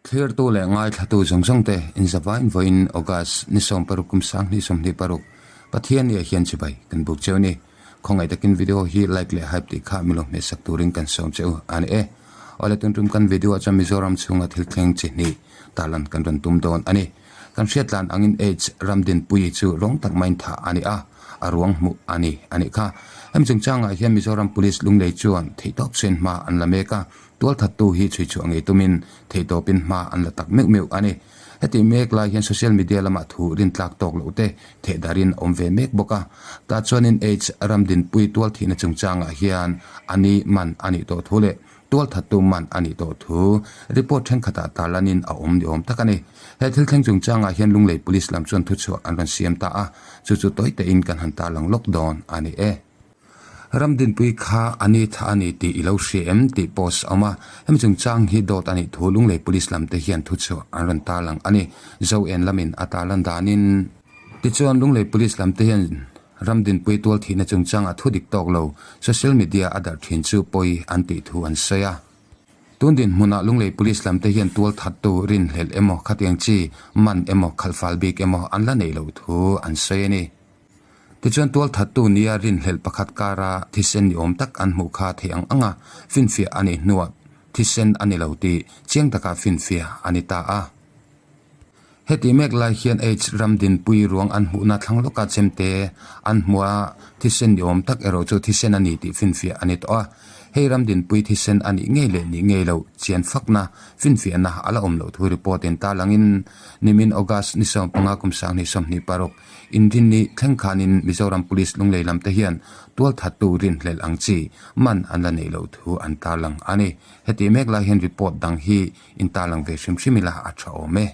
Thlirtu leh ngaithlatu zawng zawng te inzavain vawiin August ni 16 kum 2026 Pathian ni ah hian chibai kan buk cheu ni. Khawngaih takin video hi like leh hype tih kha milo hmehsak turin kan sawm che u a ni e. Awle tun tum kan video ah chuan Mizoram chhunga thil thleng chi hnih tarlan kan rawn tum dawn a ni. Kan hriatlan angin Aids Ramdinpuii chu rawng tak maiin thah a ni a, a ruang hmuh a ni a nih kha. Hemi chungchangah hian Mizoram Police Lunglei chuan theihtawp sen hma an la mek a, tualthattu hi chhuichhuah ngei tumin theihtawpin hma an la tak meuh meuh a ni. Heti mek lai hian social media lamah thu rintlak tawk loh te thehdarin a awm ve mek bawk a. Tah chuanin Aids Ramdinpuii tualthihna chungchangah hian a ni man a nih tawh thu leh Tualthattu man a nih tawh thu report thenkhatah tarlanin a awm ni awm tak a ni. He thil thleng chungchangah hian Lunglei Police lam chuan thuchhuah an rawn siam ta a, chu chu tawi tein kan han tarlang lawk dawn a ni e. Ramdinpui kha a ni tha a ni tih i lo hria em tih post a awm a, hemi chungchang hi dawt a nih thu Lunglei Police lam te hian thuchhuah an rawn tarlang a ni. Zoen lamin a tarlan danin. Tichuan Lunglei Police lam te hian Ramdinpui tualthihna chungchangah thu dik tawk lo social media a darh thin chu pawi an tih thu an sawi a. Tun dinhmunah Lunglei Police lam te hian tualthattu rinhlelh emaw khatiang chi man emaw khalhfal bik emaw an la neih loh thu an sawi a ni. Tichuan tualthattu nia rinhlelh pakhat kara thisen ni awm tak an hmuh kha theih ang anga finfiah a nih hnuah thisen a ni lo tih chiang taka finfiah a ni ta a. Heti mek lai hian Aids ram dinpui ruang an hmuhna thlang lawka chemte an hmu a, thisen ni awm tak erawh chu thisen a ni tih finfiah a ni tawh a. Hei ram dinpui thisen a nih ngei leh nih ngei loh chian fakna finfiahna a la awm loh thu report in tarlangin nimin August ni 15 kum 2026 inrinni thleng khanin Mizoram Police Lunglei lam te hian tualthattu rinhlelh ang chi man an la neih loh thu an tarlang a ni. Heti mek lai hian report dang hi Intarlang ve hrim hrim ila a tha awm e.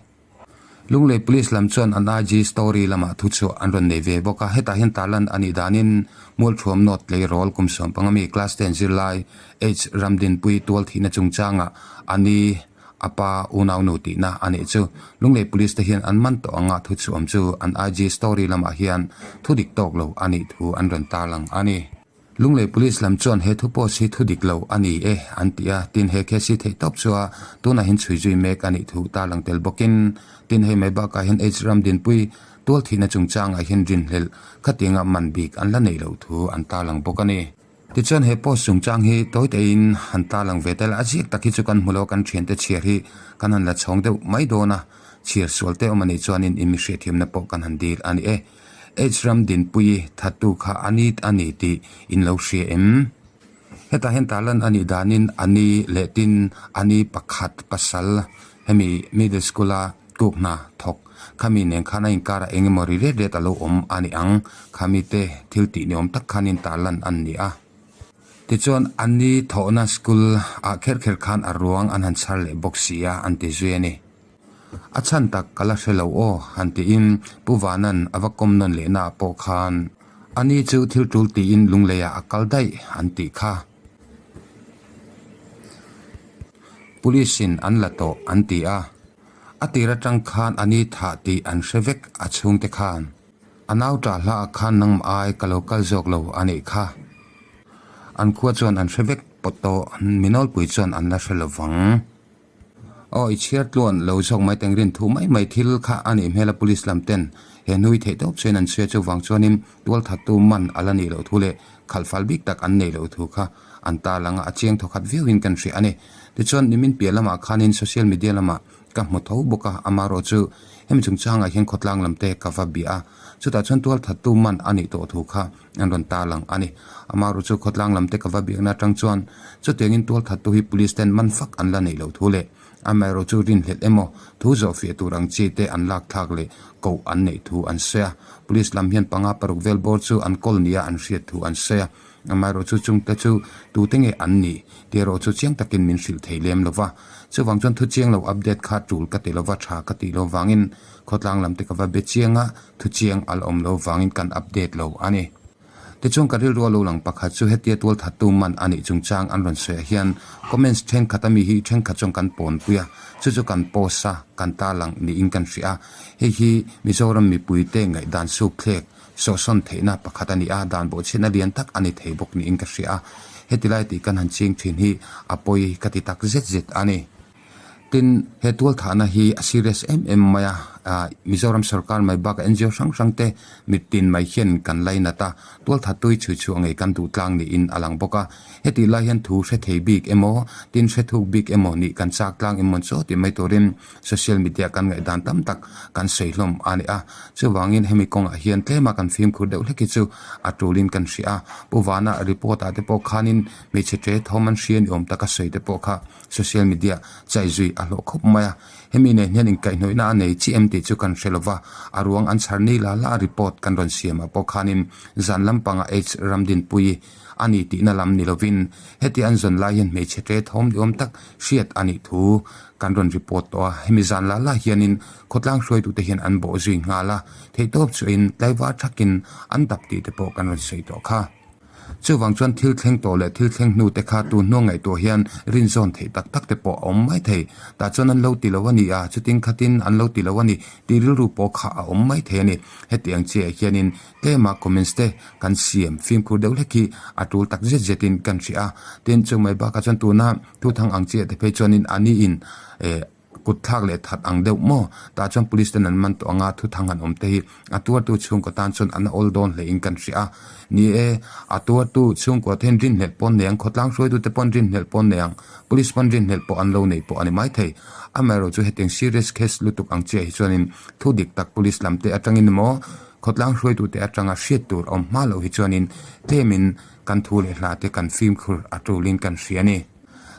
Lunglei Police lam chuan an IG story lamah thuchhuah an rawn nei ve bawk a, hetah hian tarlan a nih danin Mualthuam North tleirawl kum 15 mi class 10 zirlai H Ramdinpui tualthihna chungchangah a ni a pa unaunu tihna a nih chu. Lunglei Police te hian an man tawh anga thuchhuah awm chu an IG story lamah hian thudik tawk lo a nih thu an rawn tarlang a ni. Lunglei Police lam chuan he thu post hi thu dik lo a ni e an ti a, tin he case hi theih tawp chu a tunah hian chhui zui mek a nih thu tarlang tel bawkin tin hei mai bakah hian H Ramdinpui tualthihna chungchangah hian rinhlelh khatianga man bik an la neih loh thu an tarlang bawk a ni. Tichuan he post chungchang hi tawi teiin han tarlang ve tel a, a ziak tak hi chu kan hmu lo a, kan thiante chhiar hi kan han la chhawng deuh mai dawn a, chhiar sual te awm a nih chuanin in mi hriatthiamna pawh kan han dil a ni e. Aids ram dinpui thattu kha a ni a ni tih in lo hria em? Hetah hian tarlan a nih danin a ni leh tin a ni pakhat pasal hemi middle school a kuk hna thawk khami nen khan a inkarah eng emaw ri ret ret a lo awm a ni ang. Khami te thil tih ni awm tak khanin tarlan an ni a. Tichuan a ni thawhna school ah kher kher khan a ruang an han chhar leh bawk si a an ti zui a ni. A chhan tak ka la hre lo aw, han tiin Pu Vanan a va kawm nawn leh naah pawh khan a ni chu thil tul tiin Lungleiah a kal daih an tih kha. Police in an la tawh an ti a, a tir atang khan a ni thah tih an hre vek a chhungte khan. A nau tah hla ah khan nangmah ai ka lo kal zawk lo a nih kha. An khua chuan an hre vek pawt tawh, mi nawlpui chuan an la hre lo vang. Aw i chhiar tluan lo zawk mai teng rin thu mai mai thil kha a nih hmel a police lam ten he hnui theih tawp chuan an chhuia chuvang chuanin tualthattu man a la nih loh thu leh khalhfal bik tak an neih loh thu kha an tarlang a a chiang thawkhat viauin kan hria a ni. Tichuan nimin piah lamah khanin social media lamah ka hmu tho bawk a amaherawh chu hemi chungchangah hian khawtlang lam te ka va bia a chutah chuan tualthattu man a nih tawh thu kha an rawn tarlang a ni. Amaherawh chu khawtlang lam te ka va biakna atang chuan chutiangin tualthattu hi police ten man fak an la neih loh thu leh amaherawh chu rinhlelh emaw thu zawhfiah tur ang chi te an lak thlak leh koh an neih thu an sawi a. Police lam hian panga paruk vel bawr chu an kawl nia an hriat thu an sawi a. Amaherawh chu chungte chu tute nge an nih tih erawh chu chiang takin min hrilh thei lem lo va. Chuvang chuan thu chiang lo update kha tul ka ti lova tha ka tih loh vangin khawtlang lam te ka va be chiang a, Thu chiang a la awm lo vangin kan update lo a ni. Tichuan ka rilru a lo lang pakhat chu hetia tualthattu man a nih chungchang an rawn sawi ah hian comments thenkhat ami hi thenkhat chuan kan pawnpui a, chu chu kan post a, kan tarlang niin kan hria a. Hei hi Mizoram mipuite ngaihdan suk thlek sawhsawn theihna pakhat a ni a, dan bawhchhiatna lian tak a ni thei bawk niin ka hria a. Heti lai tih kan han ching thin hi a pawi ka ti tak zet zet a ni. Tin, he tualthahna hi a serious em em mai a, Mizoram sorkar mai bakah NGO hrang hrang te mitin mai hian kan lainat a, tualthat tui chhui chhuah ngei kan duh tlang niin a lang bawk a. Hetih lai hian thu hre thei bik emaw, tin hre thuk bik emaw nih kan chak tlang emaw chaw tih mai turin social media kan ngaihdan tam tak kan sawi hlawm a ni a. Chuvangin hemi kawngah hian tlema kan fimkhur deuh hlek hi chu a tulin kan hria a. Pu Vana report ah te pawh khanin hmeichhe ṭe thawm an hria ni awm taka sawi te pawh kha Social media chai zui a hlawh khawp mai a, hemi nen hian inkaihhnawihna a nei chiah em tih chu kan hre lova, a ruang an chhar ni la la a report kan rawn siam ah pawh khanin zan lampanga H Ramdinpuii a ni tihna lam ni lovin heti an zawn lai hian hmeichhe ṭe thawm ni awm tak hriat a nih thu kan rawn report tawh a, hemi zan la la hianin khawtlang hruaitute hian an bawh zui nghal a, theihtawp chuahin tlaivar thakin an dap tih te pawh kan rawn sawi tawh kha. Chuvang chuan thil thleng tawh leh thil thleng hnu te kha tun hnuang ngaihtuah hian rinzawn theih tak tak te pawh a awm mai thei. Tah chuan an lo ti lo a ni a, chutin khatin an lo ti lo a ni tih rilru pawh kha a awm mai thei a ni. Hetiang chiah hianin tlema comments te kan siam fimkhur deuh hlek hi a tul tak zet zetin kan hria a. Tin, chu mai bakah chuan tuna thuthang ang chiah te phei chuanin a niin eh Kut thlak leh that ang deuh maw? Tah chuan police ten an man tawh anga thuthang han awm te hi a tuartu chhungkaw tan chuan an awl dawn hle in kan hria a. Ni e, a tuartu chhungkaw te hian rinhlelh pawh an nei ang, khawtlang hruaitu te pawh an rinhlelh pawh an nei ang, police pawn rinhlelh pawh an lo nei pawh a ni maithei. Amaherawh chu hetiang serious case lutuk ang chiah hi chuanin thu dik tak police lam te atangin emaw khawtlang hruaitu te atanga hriat tur a awm hma loh hi chuanin tlemin kan thu leh hla te kan fimkhur a tulin kan hria a ni.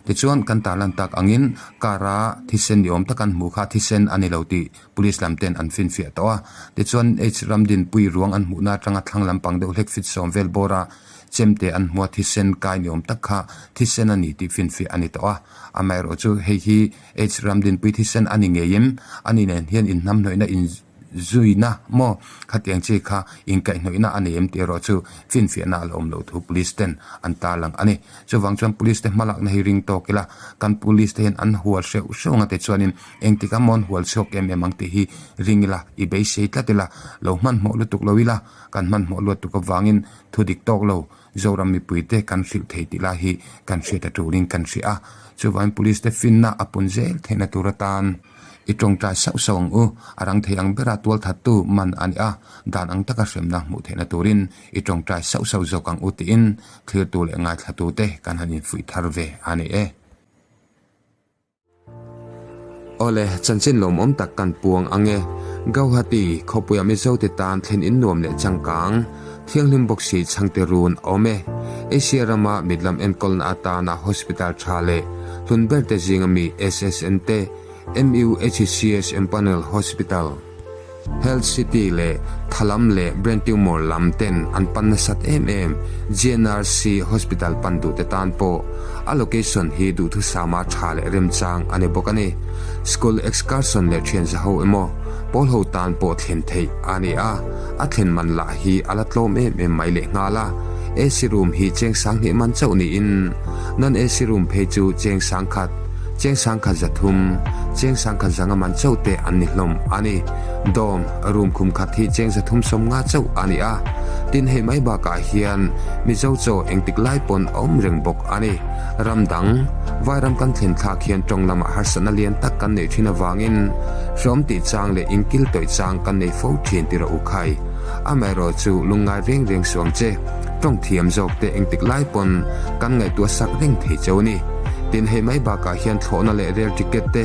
Tichuan, kan tarlan tak angin car-a thisen ni awm tak an hmuh kha thisen a ni lo tih police lam ten an finfiah tawh a. Tichuan, H Ramdinpui ruang an hmuhna atanga thlang lampang deuh hlek fit sawm vel bawra chemte an hmua thisen kai ni awm tak kha thisen a ni tih finfiah a ni tawh a. Amaherawhchu chu hei hi H Ramdinpui thisen a ni ngei em? Ani nen hian inhnamhnawihna in. Zuina maw? Khatiang chi kha inkaihhnawihna a nei em tih erawh chu finfiahna a la awm loh thu Police ten an tarlang a ni. Chuvang chuan Police te hmalakna hi ring tawk ila, kan Police te hian an hual hreuh hreuh anga te chuanin engtik a maw an hual chhuak em em ang tih hi ring ila, i beisei tlat ila, lo hmanhmawh lutuk lo ila, kan hmanhmawh luat tuk avangin thu dik tawk lo Zoram mipuite kan hrilh thei tih lai hi kan hriat a tulin kan hria a. Chuvangin Police te finna a pun zel theihna tur atan. I tawngtai sauh sauh ang u, a rang thei ang bera tualthattu man a ni a, dan ang taka hremna hmuh theihna turin i tawngtai sauh sauh zawk ang u tiin thlirtu leh ngaithlatute kan han infuih thar ve a ni e. Awle, chanchin lawmawm tak kan puang ang e. Gauhati, khawpuia Mizote tan thlen in nuam leh changkang, thianghlim bawk si chhangte run a awm e. Asia rama mitlam enkawlna atana hospital tha leh hlun berte zinga mi SSN te, MUHCS Empanel Hospital, Health City leh Thalam leh Brain Tumor lam ten an pan nasat em em GNRC Hospital pan duhte tan pawh a location hi duhthusama tha leh remchang a ni bawk a ni. School excursion leh thianzaho emaw pawl ho tan pawh thlen theih a ni a, a thlen man lah hi a la tlawm em em mai leh nghal a. AC room hi cheng sanghnih man chauh niin non-AC room phei chu cheng sangkhat, Cheng sangkhat 300, cheng sangkhat 500 man chauh te an ni hlawm a ni. Dawm, room khum khat hi cheng 350 chauh a ni a. Tin hei mai bakah hian Mizo chaw engtik lai pawn a awm reng bawk a ni. Ram dang, Vairam kan thlen thlak hian tawng lamah harsatna lian tak kan neih thin avangin hrawm tih chang leh inkil tawih chang kan nei fo thin ti rawh u khai. Amaherawh chu lungngai reng reng suh ang che. Tawng thiam zawk te engtik lai pawn kan ngaihtuah sak reng thei cheu a ni. Tin hei mai bakah hian thlawhna leh rail ticket te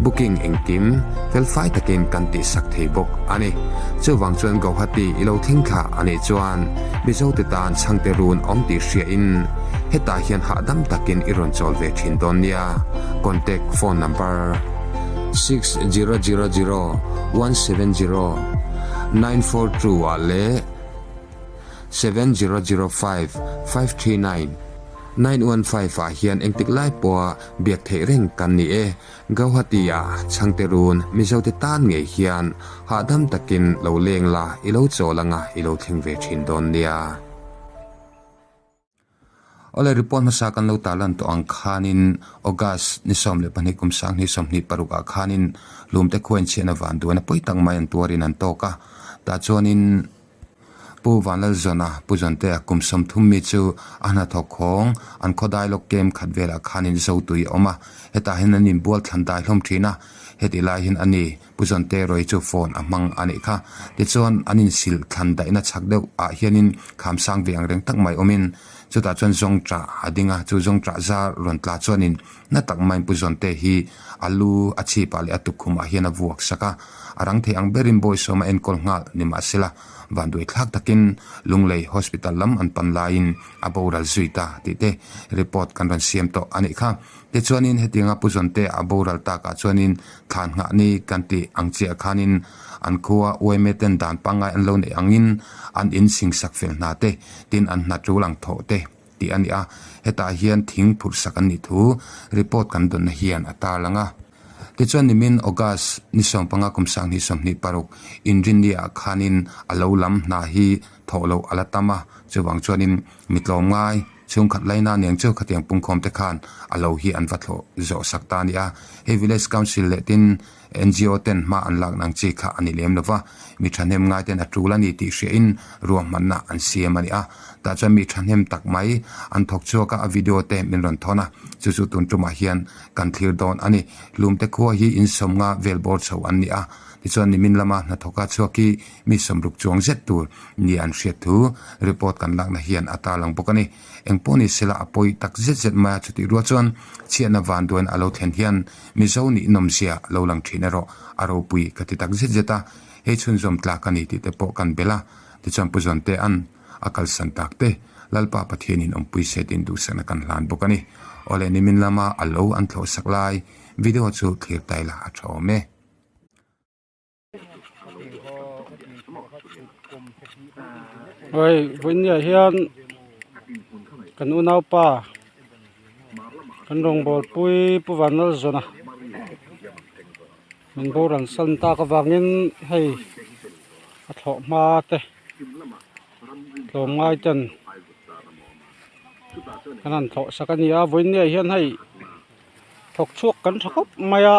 booking engkim felfai takin kan tih sak thei bawk a ni. Chuvang chuan Guwahati i lo thleng thla a nih chuan Mizo te tan chhangte run awm tih hria in hetah hian hahdam takin i rawn chawl ve thin dawn nia. Contact phone number, 6000 170 942 ah leh 7005 539 915 ah hian engtik lai pawha biak theih reng kan ni e. Gauhati ah Chhangte run Mizote tan ngei hian hahdam takin lo leng la i lo chawl anga i lo thleng ve thin dawn nia. Awle report hmasa kan lo tarlan tawh ang khanin August ni 12 kum 2026 ah khanin Lumte khuain chhiatna van duan a pawi tak mai an tuarin an tawk a. Tah chuanin. Pu Vanlalzawna, Pu Zawntea kum 30 mi chu a hnathawk khawng an khaw dailawk kem khat velah khanin Zotui a awm a, hetah hian an inbual thlan dai hlawm thin a, hetih lai hian a ni Pu Zawnte Rawih chu phone a hmang a nih kha. Tichuan an insil thlan daihna chhak deuh ah hianin kham sang ve ang reng tak mai awmin chutah chuan zawngṭah a ding a, chu zawngṭah zar rawn tla chuanin na tak maiin Pu Zawnte hi a lu a chhip ah leh a tukkhumah hian a vuak sak a, a rang thei ang berin bawisawm a enkawl nghal ni mahsela vanduai thlak takin Lunglei Hospital lam an pan laiin a boral zui ta tih te report kan rawn siam tawh a nih kha. Tichuanin hetianga Pu Zawnte a boral takah chuanin thlan nghah ni kan tih ang chiah khanin an khua uaime ten dan pangngai an lo neih angin an in singsak fel hna te tin an hna tul ang thawh te tih a ni a, hetah hian thing phurh sak an nih thu report kan dawnna hian a tarlang a. Tichuan nimin August ni 15 kum 2026 inrinni ah khanin a lo lam hna hi thawh loh a la tam a, chuvang chuanin mi tlawmngai chhungkhat laina nen chu khatiang pungkhawm te khan a lo hi an va thlawh zawh sak ta a ni a. Hei Village Council leh tin NGO ten hma an lak nang chi kha a ni lem lova, mi thahnem ngai ten a tul a ni tih hriahin ruahmanna an siam a ni a. Tah chuan mi thahnem tak mai an thawk chhuak a, a video te min rawn thawn a, chu chu tun tumah hian kan thlir dawn a ni. Hlumte khua hi insawmnga vel bawr chho an ni a, tichuan nimin lama hnathawka chhuak hi mi sawmruk chuang zet tur ni an hriat thu report kan lakna hian a tarlang bawk a ni. Engpawh ni sela a pawi tak zet zet mai a, chutih rual chuan chhiatna vanduaina a lo thlen hian Mizo nih nawmzia lo lang thin erawh a ropui ka ti tak zet zet a, hei chhunzawm tlak a ni tih te pawh kan belh a, tichuan Pu Zawntea'n a kalsan tak te Lalpa Pathianin awmpui se tiin duhsakna kan hlan bawk a ni. Awle nimin lama a lo an thlawhsak lai video chu thlir tai la a tha awm e. Hei vawinia hian kan unaupa kan rawngbawlpui Pu Vanlalzawna min boral san tak avangin hei a thlawh hma te tlawmngai ten kan han thlawh sak a ni a vawinia hian hei thawk chhuak kan tha khawp mai a.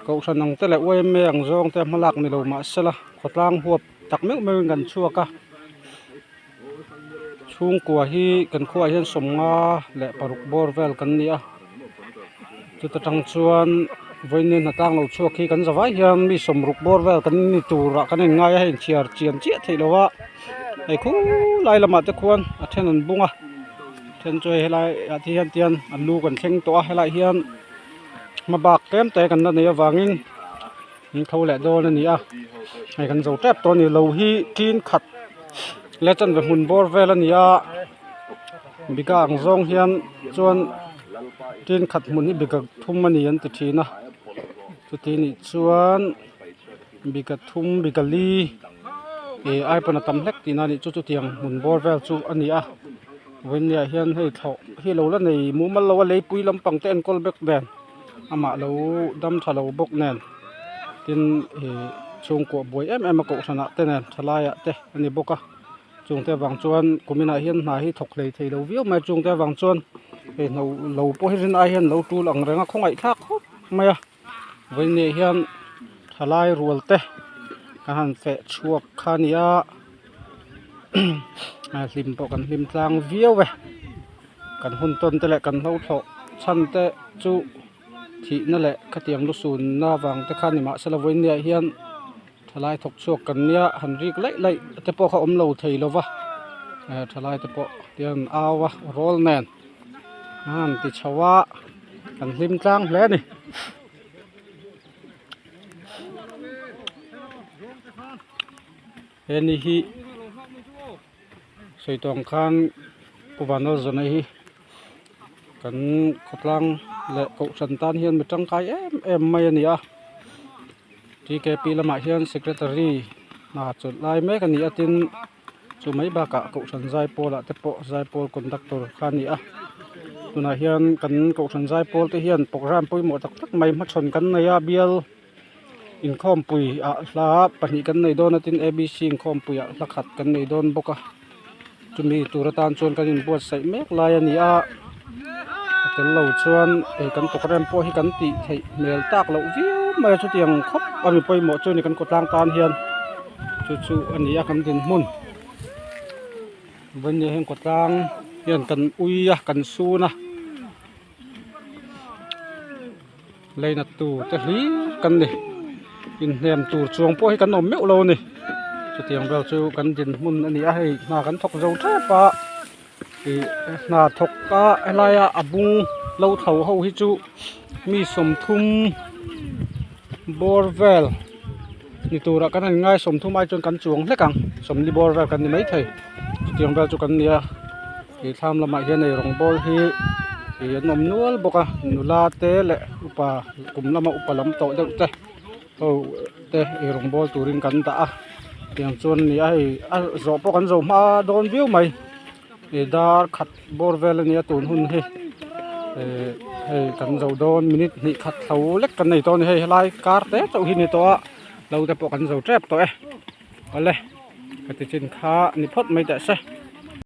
Kohhran ang te leh yma ang zawng te hmalak ni lo mahsela khawtlang huap tak meuh meuh in kan chhuak a chhungkua hi kan khuaah hian sawmnga leh paruk bawr vel kan ni a chuta tang chuan vawiin hnatlang lo chhuak hi kan zavai hian mi sawmruk bawr vel kan ni turah kan inngai a hei inchhiar chian chiah theih lo a hei khulai lamah te khuan a then an bung a then chu hei helai ah te hian tian an lu kan thleng tawh a helaiah hian. Hma bak tlem te kan la neih avangin min tho leh dawn a ni a hei kan zo tep tawh a ni lo hi tin khat leh chanve hmun bawr vel a ni a bika ang zawng hian chuan tin khat hmun hi bika thum a ni an ti thin a chuti nih chuan bika thum bika li ih ai pawn a tam hlek tihna a nih chu chutiang hmun bawr vel chu a ni a. Vawinia hian hei thlawh hi lo la nei mumal lo a leipui lampang te enkawl bawk nen amah lo dam tha lo bawk nen tin ih chhungkua buai em em a kohhran ah te nen thalai ah te a ni bawk a chungte avang chuan kumin ah hian hna hi thawk hlei thei lo viau mai a chungte avang chuan hei hno lo pawh hi rin ai hian lo tul ang reng a khawngaih thlak khawp mai a vawinia hian thalai rual te a han feh chhuak kha a ni a. Hlim pawh kan hlim tlang viau e kan hun tawn te leh kan hlo thlawh chhan te chu thihna leh khatiang lusunna vang te kha ni mahsela vawinia hian thalai thawk chhuak kan nia han rik laih laih te pawh kha awm lo thei lo va thalai te pawh tian an au a rawl nen a han ti chho a kan hlim tlang hle a ni. He ni hi sawi tawh ang khan Pu Vanlalzawna hi kan khawtlang leh kohhran tan hian mi tangkai em em mai a ni a T K P lamah hian secretary hna chawlh lai mek a ni a tin chu mai bakah kohhran zaipawl ah te pawh zaipawl conductor kha a ni a tunah hian kan kohhran zaipawl te hian programme pawimawh tak tak mai hmachhawn kan nei a bial. Inkhawmpui ah hla pahnih kan nei dawn a tin A B C inkhawmpui ah hla khat kan nei dawn bawk a chumi tur atan chuan kan inbuatsaih mek lai a ni a a tel lo chuan hei kan programme pawh hi kan tih theih hmel tak loh viau mai a chutiang khawp a mi pawimawh chu a ni kan khawtlang tan hian. Chu chu a ni a kan dinhmun vawiin hian kawtlang hian kan ui a kan sun a leinat tur te hlir kan ni inhnem tur chuang pawh hi kan awm meuh lo a ni chutiang vel chu kan dinhmun a ni a hei hna kan thawk zo tep a ih hna thawk a helaia a bung lo thlo ho hi chu mi 30 bawr vel ni turah kan han ngai 30 ai chuan kan chuang hlek ang 40 bawr vel kan ni maithei chutiang vel chu kan ni a ih thlam lamah hian ei rawng bawl hi ih an awm nual bawk a nula te leh upa kum lama upa lam tawh deuh te ho te ei rawng bawl turin kan dah a tiang chuan a ni a hei a zawh pawh kan zo hma dawn viau mai ih dar khat bawr vel a nia tun hun hi ih hei kan zo dawn minute hnih khat hlo lek kan nei tawh a ni hei helai kar te chauh hi a ni tawh a lo te pawh kan zo tep tawh e awle ka ti chin kha ni phawt mai teh se.